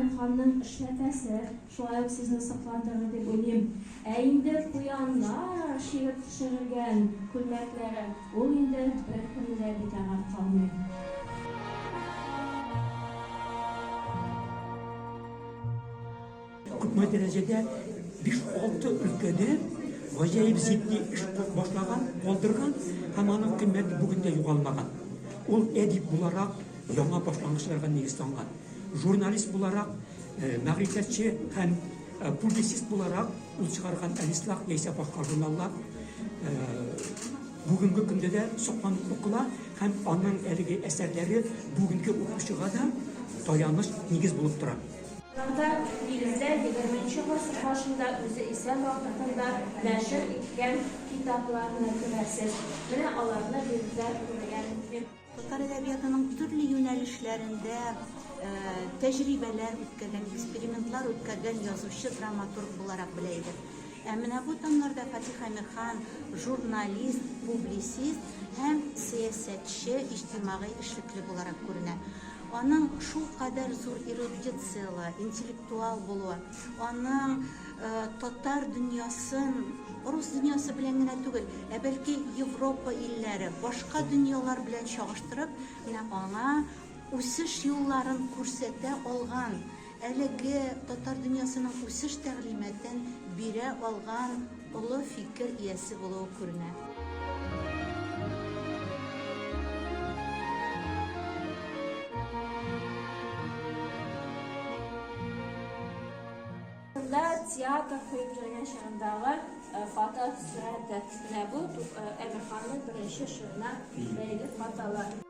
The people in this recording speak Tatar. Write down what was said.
Әмирханның эшләпәсе шулай ук сезне сокландырыр дип уйлыйм. Ә инде куяннар чигеп төшерелгән күлмәкләре, ул инде беркемне дә битараф калмый. Күпме дәрәҗәдә биш-алты өлкәдә гаҗәеп җитди эш башлаган, калдырган һәм аның кыйммәте бүген дә югалмаган. Ул әдип буларак яңа башлангычларга нигез салган. Журналист буларак, мәгърифәтче һәм публицист буларак ул чыгарган Әлислах яисә башка журналлар бүгенге көндә дә сокланып укыла һәм аның әлеге әсәрләре бүгенге укучыга да таяныч нигез булып тора. Монда, нигездә, егерменче гасыр башында үзе исән вакытында нәшер иткән китапларны күрәсез. Менә аларны биредә күрергә мөмкин. Татар әдәбиятының төрле юнәлешләрендә тәҗрибәләр үткәргән, экспериментлар үткәргән язучы, драматург буларак белә идек. Ә менә бу томнарда Фатих Әмирхан журналист, публицист һәм сәясәтче, иҗтимагый эшлекле буларак күренә. Аның шулкадәр зур эрудицияле, интеллектуал булуы, аның татар дөньясын рус дөньясы белән генә түгел, ә бәлки Европа илләре, башка дөньялар белән чагыштырып, менә аңа үсеш юлларын күрсәтә алган, әлеге татар дөньясының үсеш тәгълиматын бирә алган олы фикер иясе булуы күренә. Монда театр куеп йөргән чагындагы фотосурәте. Менә бу Әмирханның беренче чорына бәйле фотолар.